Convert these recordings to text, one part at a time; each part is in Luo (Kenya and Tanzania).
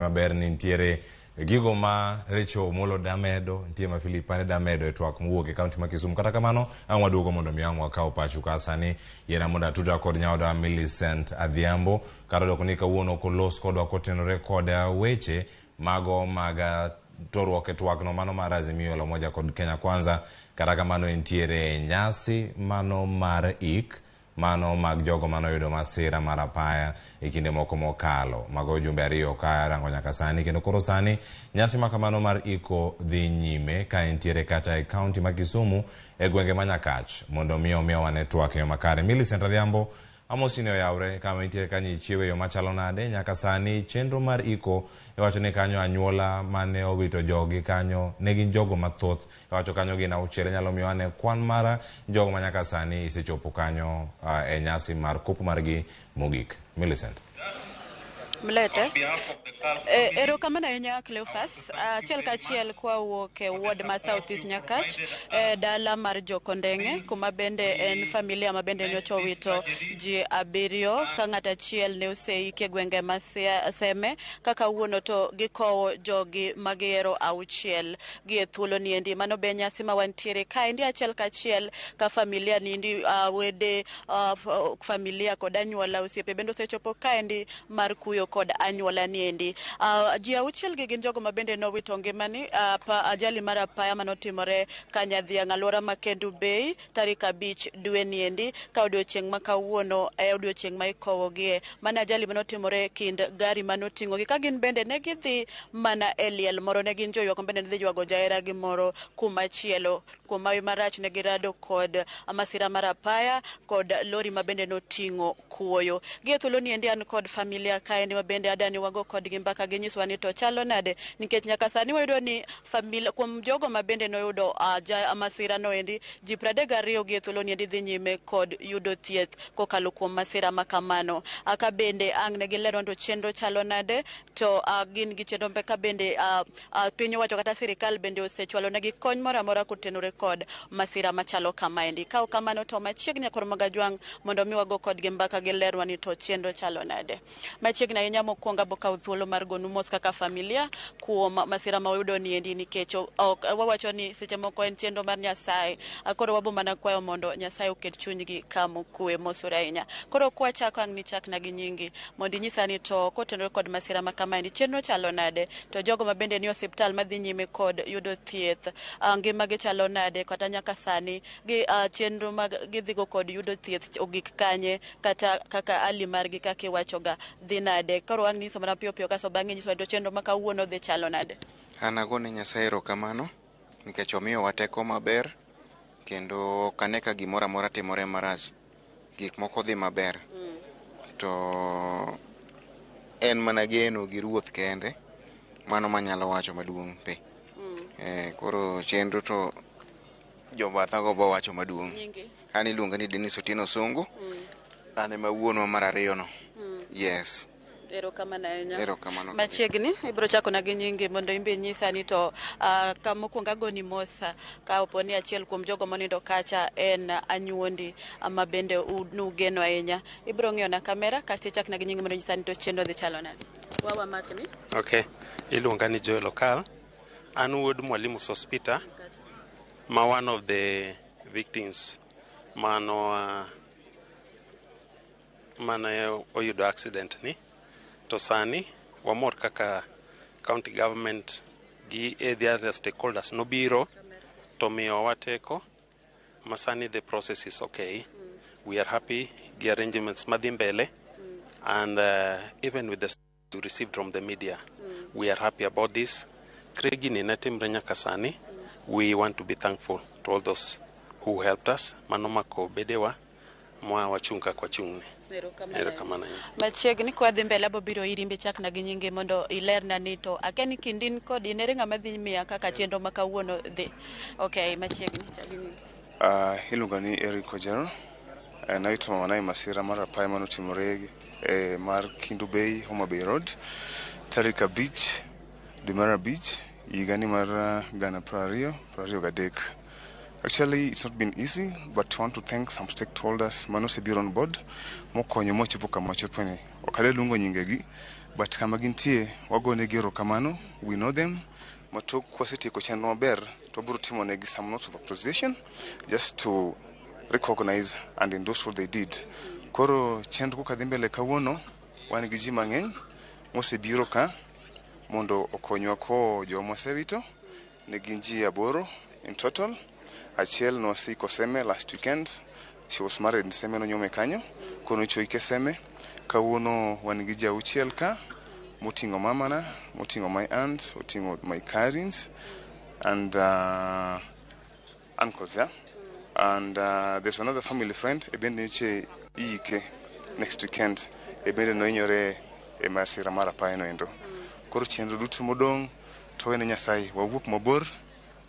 Maber ni nitiere gigo ma Rachel Omolo damedo, nitie ma Philip Pane damedo e twak mowuok e kaunti ma Kisumu. Kata kamano, ang' waduogo mondo mi ang' wakaw pachu ka sani yiena mondo atuda kod nyaoda Millicent Adhiambo. Kata odoko ni kawuono ok olos kodwa kotenore kod weche mago mag toruok e twakno mano mar Azimio la Umoja kod Kenya Kwanza. Kata kamano entiere nyasi mano mar ik mano mag jogo mane oyudo masira mar apaya e kinde moko mokalo. Mago jumbe 2 ka rango nyaka sani, kendo koro sani nyasi ma kamano mar iko dhi nyime ka entiere kata e kaunti ma Kisumu e gwenge ma Nyakach mondo mi omiwa wane twak e yo makare. Millicent Adhiambo, amosi ni oyawre kama intiere kanyo ichiewe yo machalo nade nyaka sani chenro mar iko iwacho ni kanyo anyuola mane owito jogi kanyo ne gin jogo mathoth iwacho kanyo gin 6 inyalo miyo ane kwan mar jogo ma nyaka sani isechopo kanyo e nyasi mar kopo margi mogik. Millicent. Mlete. Erokamano ahinya Cleophas. Achiel kachiel kwawuok e ward ma South East Nyakach e dala mar Jokondeng'e kuma bende en familia ma bende nyocha owito ji 7 ka ng'at achiel ne oseiki e gwenge ma Seme ka kawuono to gikowo jogi magihero 6 gi e thuolo niendi. Mano be nyasi ma wantiere kaendi achiel kachiel ka familia niendi wede familia kod anyuola osiepe bende osechopo kaendi mar kuyo kod anyuola niendi. Ji 6 gi gin jogo ma bende nowito ngimani ajali mar apaya manotimore Kanyadhiang' alwora ma Kendu Bay tarik 5 dwe niendi ka odiochieng' ma kawuono e odiochieng' ma ikowogie. Mano ajali manotimore kind gari manoting'ogi ka gin bende ne gidhi mana e liel moro, ne gin joywak bende ne dhi ywago jaheragi moro kumachielo. Kuom mawi marach ne girado kod masira mar apaya kod lori ma bende noting'o kuoyo. Gi e thuolo niendi an kod familia kaendi ma bende adani wago kodgi mbaka ginyiswa ni to chalo nade, nikech nyaka sani wayudo ni familia kuom jogo ma bende noyudo masira noendi ji 32 gi e thuolo niendi dhi nyime kod yudo thieth kokalo kuom masira ma kamano. Ka bende ang' ne gilero to chenro chalo nade, to gin gi chenro ka bende piny owacho kata sirikal bende osechwalo negi kony moro amora kotenore kod masira machalo kamaendi. Ka ok kamano to machiegni kor Magajwang' mondo mi wago kodgi mbaka gilerwa ni to chenro chalo nade. Machiegni ahinya mokwongo abo kawo thuolo mar gonu mos kaka familia kuom masira ma wayudo niendi, nikech ok wawacho ni seche moko en chenro mar Nyasaye. Koro wabo mana kwayo mondo Nyasaye oket chunygi kama okwe. Mosore ahinya. Koro kwachako ang' nichakna gi nyingi mondo inyisa ni to kotenore kod masira ma kamaendi chenro chalo nade, to jogo ma bende ni osiptal madhi nyime kod yudo thieth ngimagi chalo nade, kata nyaka sani gi chenro mag gidhigo kod yudo thieth ogik kanye, kata kaka hali margi kaka iwachoga dhi nade. Koro ang' nyiso mana piyo piyo kasto bang'e nyiso to chenro ma kawuono dhi chalo nade. An agone Nyasaye erokamano nikech omiyowa teko maber kendo ok ane ka gimoro amora timore marach. Gik moko dhi maber. To en mana geno gi Ruoth kende, mano manyalo wacho maduong' pe. Koro chenro to jobathago bo wacho maduong'. An iluonga ni Dennis Otieno Songo. An ema wuonwa mar 2 no. Yes. Erokamano ahinya. Erokamano. Machiegni ibiro chako na gi nyingi mondo imbe inyisa ni to ka mokwongo agoni mos ka opo ni achiel kuom jogo monindo kacha en anyuondi ma bende nugeno ahinya. Ibiro ng'iyo na kamera kasto ichak na gi nyingi mondo inyisa ni to chenro dhi chalo nade. Wawa makni. Okay. Iluonga ni Joel Okal. An wuod Mwalimu Sospita ma one of the victims mano mane oyudo accident ni. To sani wamor kaka county government gi the other stakeholders nobiro to miyowa teko ma sani the process is okay. We are happy gi arrangements madhi mbele and even with the we received from the media. We are happy about this. Gini ne timre nyaka sani. We want to be thankful to all those who helped us. Mano mako bedewa mwa wachung' kaka wachung'ni. Erokamano. Machiegni kwa dhi mbele abo biro iri imbe chakna gi nyingi mondo ilerna ni to akia ni kind in kod in ere ng'ama dhi miya kaka chenro ma kawuono dhi. Okay, machiegni chak gi nyingi. Iluonga ni Eric Ojero. Nawito mamana e masira mar apaya manotimore mar Kendu Bay, Homa Bay Road tarik 5 dwe mar 5 higani mar 2023. Actually, it's not been easy, but I want to thank some stakeholders manosebiro on board mokonyo mochopo kama wachoponi. Ok adwa luongo nyingegi, But kama gintie, wagonegi erokamano, we know them. Ma tok kwasetieko chenro maber, to wabiro timo negi some notes of appreciation just to recognize and endorse what they did. Koro chenro kaka dhi mbele kawuono, wan gi ji mang'eny mosebiro ka mondo okonywa kowo joma wasewito. Ne gin ji 8 in total. Achiel noseiko Seme last weekend. She was married in Seme, nonyuome kanyo. Koro nochoike Seme. Kawuono wan gi ji 6 ka moting'o mamana, moting'o my aunt, oting'o my cousins and uncles, yeah? And there's another family friend, e bende nyocha iyike next weekend, e bende nohinyore e masira mar apaya no endo. Koro chenro duto modong' to wene Nyasaye, wawuok mabor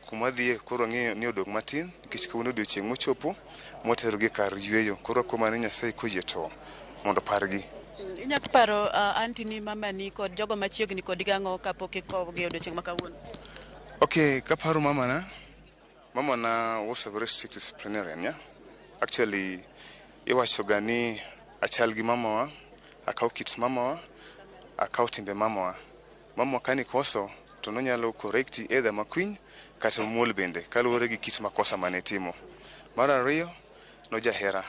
kuma dhiye, koro ang'eyo ni odong' matin nikech kawuono odiochieng' mochopo mwaterogi e kar yweyo. Koro akwayo mana ni Nyasaye koyie to mondo opargi. Inyalo paro aunty ni, mamani kod jogo machiegni kodi gang'o kapok ikowogi e odiochieng' ma kawuono? Okay, kaparo mamana, mamana was a very strict disciplinarian, yeah? Actually, iwachoga ni achal gi mamawa, akaw kit mamawa, akaw timbe mamawa. Mamawa kane koso, to nonyalo correct either makwiny kata mamuol bende, kaluwore gi kit makosa mane itimo. Mar ariyo, nojahera.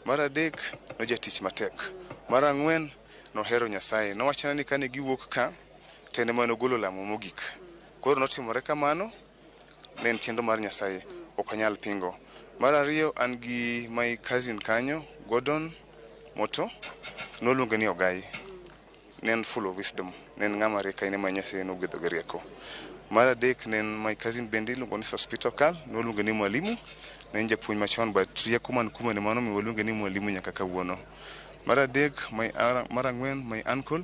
Mar adek, nojatich matek. Mar ang'wen, nohero Nyasaye. Nowachona ni kane giwuok ka, to en ema nogolo lamo mogik. Koro notimore kamano, ne en chenro mar Nyasaye, ok anyal pingo. Mar ariyo, an gi my cousin kanyo, Gordon Moto, noluonge ni Ogai. Ne en full of wisdom, ne en ng'ama riek ahinya ma Nyasaye nogwedho gi rieko. Mar adek, ne en my cousin bende iluongo ni Sospito Kal, noluonge ni Mwalimu. Ne en japuonj machon, but rieko man kuome ne mano omiyo waluonge ni Mwalimu nyaka kawuono. Mar adek, mar ang'wen, my uncle,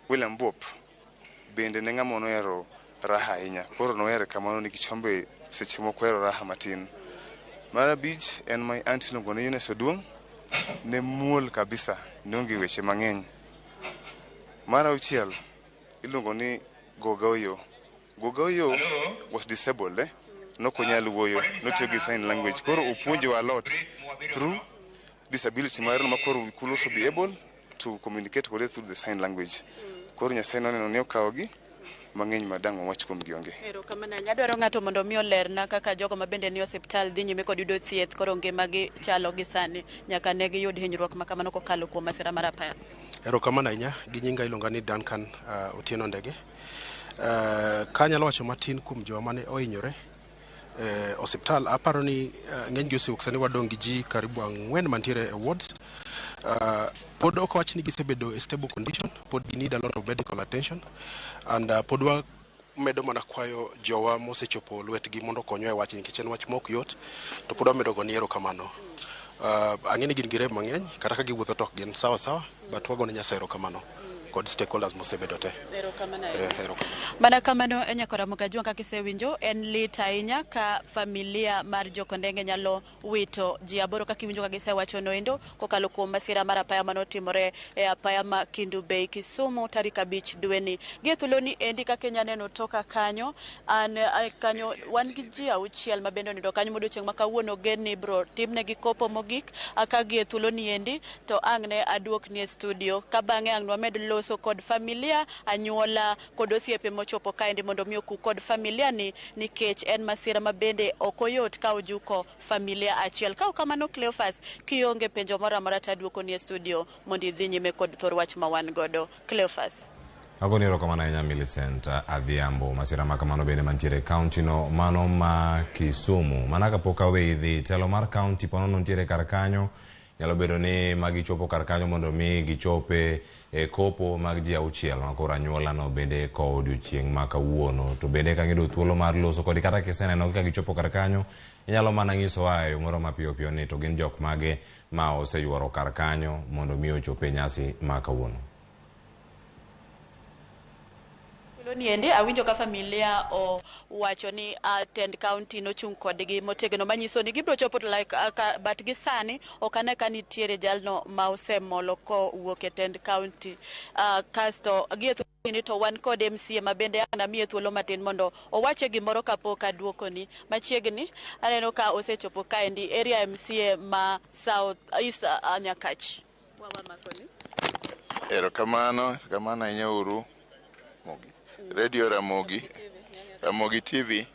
William Bop, bende ne ng'ama nohero raha ahinya. Koro nohere kamano nikech wan be seche moko ohero raha matin. Mar abich en my aunt iluongo ni Eunice Oduong', ne muol kabisa, ne onge weche mang'eny. Mar auchiel iluongo ni Goga Oyo. Goga Oyo was disabled, eh? Nok onyal wuoyo, notiyo gi sign language. Koro opuonjowa a lot through disability mare no ma koro we could also be able to communicate kode through the sign language. Koro Nyasaye noneno ni okawogi mang'eny ma dang' wawach kuomgi onge. Erokamano ahinya. Adwaro ng'ato mondo mi olerna kaka jogo ma bende ni osiptal dhi nyime kod yudo thieth, koro ngimagi chalo gi sani nyaka ne giyud hinyruok ma kamano kokalo kuom masira mar apaya. Erokamano ahinya. Gi nyinga iluonga ni Duncan Otieno Ndege. Kanyalo wacho matin kuom joma mane ohinyore osiptal, aparo ni ng'eny gi osewuok, sani wadong' gi ji karibu 4 mantiere e wards. Pod ok wach ni gisebedo e stable condition, pod gi need a lot of medical attention and pod wamedo mana kwayo jowa mosechopo lwetgi mondo okonywa e wachni nikech en wach mok yot, to pod wamedo goni erokamano. Ang'e ni gin gi rem mang'eny, kata ka giwuotho to ok gin sawa sawa, but wagone Nyasaye erokamano kod stakeholders mosebedo te. Erokamano ahinya. Erokamano. Mana kamano e nyakwara Mokajwang' kaka isewinjo, en lit ahinya ka familia mar Jokondenge nyalo wito ji 8 kaka iwinjo ka gisewacho noendo kokalo kuom masira mar apaya manotimore e apaya ma Kendu Bay Kisumu tarik 5 dweni. Gi e thuoloni endi kaka inya neno toka kanyo, an kanyo wan gi ji 6 ma bende onindo kanyo modiochieng' ma kawuono gen ni ibro timnegi kopo mogik ka gi e thuoloni endi to ang' ne aduokni e studio ka bang'e ang' nwamed loso kod familia, anyuola kod osiepe mochopo kaendi mondo mi oku kod familia ni nikech en masira ma bende ok oyot ka ojuko familia achiel. Ka ok kamano Cleophas, kionge penjo moro amora to aduokoni e studio mondo idhi nyime kod thor wach ma wan godo. Cleophas. Agoni erokamano ahinya Millicent Adhiambo. Masira ma kamano bende mantiere e kaunti no mano ma Kisumu. Mana kapok aweyi dhi, telo mar kaunti ponono nitiere kar kanyo. Nyalo bedo ni magichopo kar kanyo mondo mi gichope e kopo mag ji 6 ma koro anyuola no bende kowo odiochieng' ma kawuono. To bende ka giyudo thuolo mar loso kodi kata kiseneno ka gichopo kar kanyo, inyalo mana nyisowa e yo moro mapiyo piyo ni to gin jok mage ma oseyuoro kar kanyo mondo mi ochop e nyasi ma kawuono. Niendi awinjo ka familia owacho ni tend county nochung' kodgi motegno manyiso ni gibiro chopo to like, but gi sani ok ane ka nitiere jalno ma osemolo kowuok e tend county. Kasto gi e thuoloni to wan kod MCA ma bende ang' namiye thuolo matin mondo owache gimoro kapok aduokoni. Machiegni aneno ka osechopo kaendi area MCA ma South East Nyakach. Wawamakoni. Erokamano, erokamano ahinya uru Mogi. Radio Ramogi, Ramogi TV.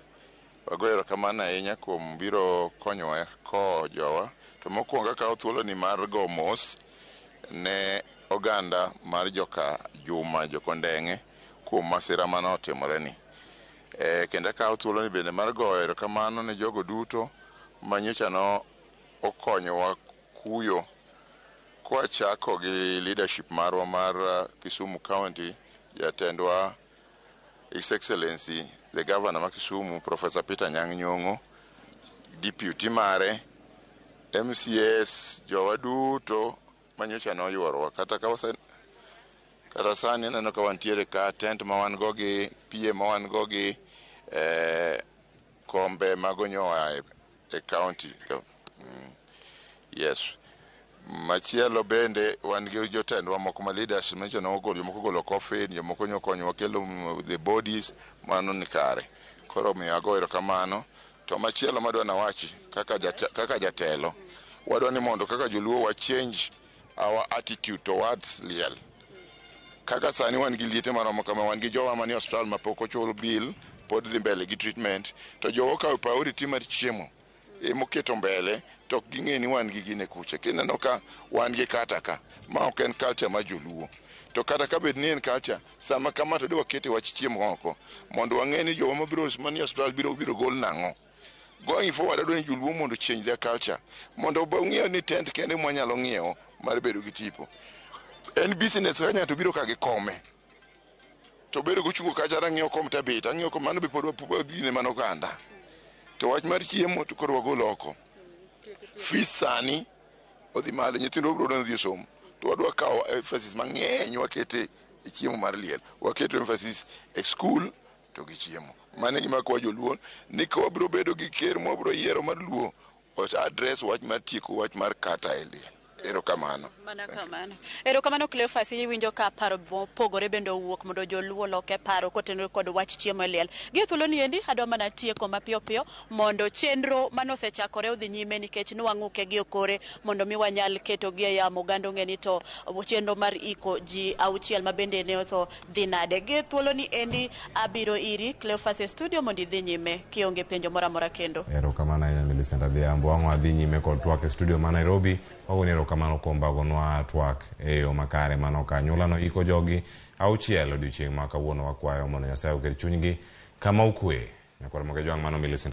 Wago erokamano ahinya kuom biro konyowa kowo jowa. To mokwongo akawo thuolo ni mar go mos ne oganda mar joka Juma Jokondeng'e kuom masira mane otimore ni. Kendo akawo thuolo ni bende mar goyo erokamano ne jogo duto manyocha no okonyowa kuyo kwachako gi leadership marwa mar Kisumu County, jatendwa His Excellency the Governor ma Kisumu, Professor Peter Anyang' Nyong'o, deputy mare, MCAs, jowa duto manyocha noyuorowa kata ka wase kata sani aneno ka wantiere ka tent ma wan go gi PA ma wan go gi kombe mago nyoa e county. Yes. Machielo bende wan gi jotendwa moko ma leaders manyocha nogolo, jomoko ogolo coffin, jomoko nyokonyowa kelo the bodies, mano ni kare. Koro omiyo ago erokamano. To machielo madwa nawachi kaka jatelo, wadwa ni mondo kaka joluo wa change our attitude towards liel. Kaka sani wan gi liete maromo kama, wan gi jowa manie osiptal mapok ochul bill, pod dhi mbele gi treatment, to jowa okawo priority mar chiemo emoketo mbele, to ok ging'e ni wan gi gine kucha. Kineno ka wan gi kata ka, ma ok en culture mar joluo. To kata ka bed ni en culture, sama kama to wakete wach chiemo oko, mondo wang'e ni jowa mabiro manie osiptal biro gol nang'o. Going forward, adwa ni joluo mondo change their culture. Mondo ong'iew ni tent kende mwanyalo ng'iewo mar bedo gi tipo. En business ka ng'ato biro ka gi kome. To bedo gochungo kacha ang'iewo kom tabet, ang'iewo kom mano be pod wadhi mana oganda. To wach mar chiemo to koro wagolo oko. Fees sani odhi malo, nyithindo biro dhi somo. To wadwa kawo emphasis mang'eny wakete e chiemo mar liel. Waketo emphasis e school to gi chiemo. Mano e gima kwa joluo ni ka wabiro bedo gi ker mwabiro yiero mar luo, address wach mar tieko wach mar kata e liel. Erokamano. Mana kamano. Erokamano Cleophas, iwinjo ka paro mopogore bende owuok mondo joluo loke paro kotenore kod wach chiemo e liel. Gi thuolo ni endi adwa mana tieko mapiyo piyo mondo chenro mane osechakore odhi nyime nikech nwang'uke gi okore mondo mi wanyal keto gi e yamo oganda ong'e ni to chenro mar iko ji 6 ma bende ne otho dhi nade. Gi thuolo ni endi abiro iri Cleophas e studio mondo idhi nyime kionge penjo moro amora kendo. Erokamano ahinya Millicent Adhiambo. Wang' wadhi nyime kod twak e studio ma Nairobi. Wagoni erokamano kuom bagonwa twak e yo makare mano ka anyuola no iko jogi 6 odiochieng' ma kawuono wakwayo mondo Nyasaye oket chunygi kama okwe. Nyakwar Moge Jwang' mano Millicent.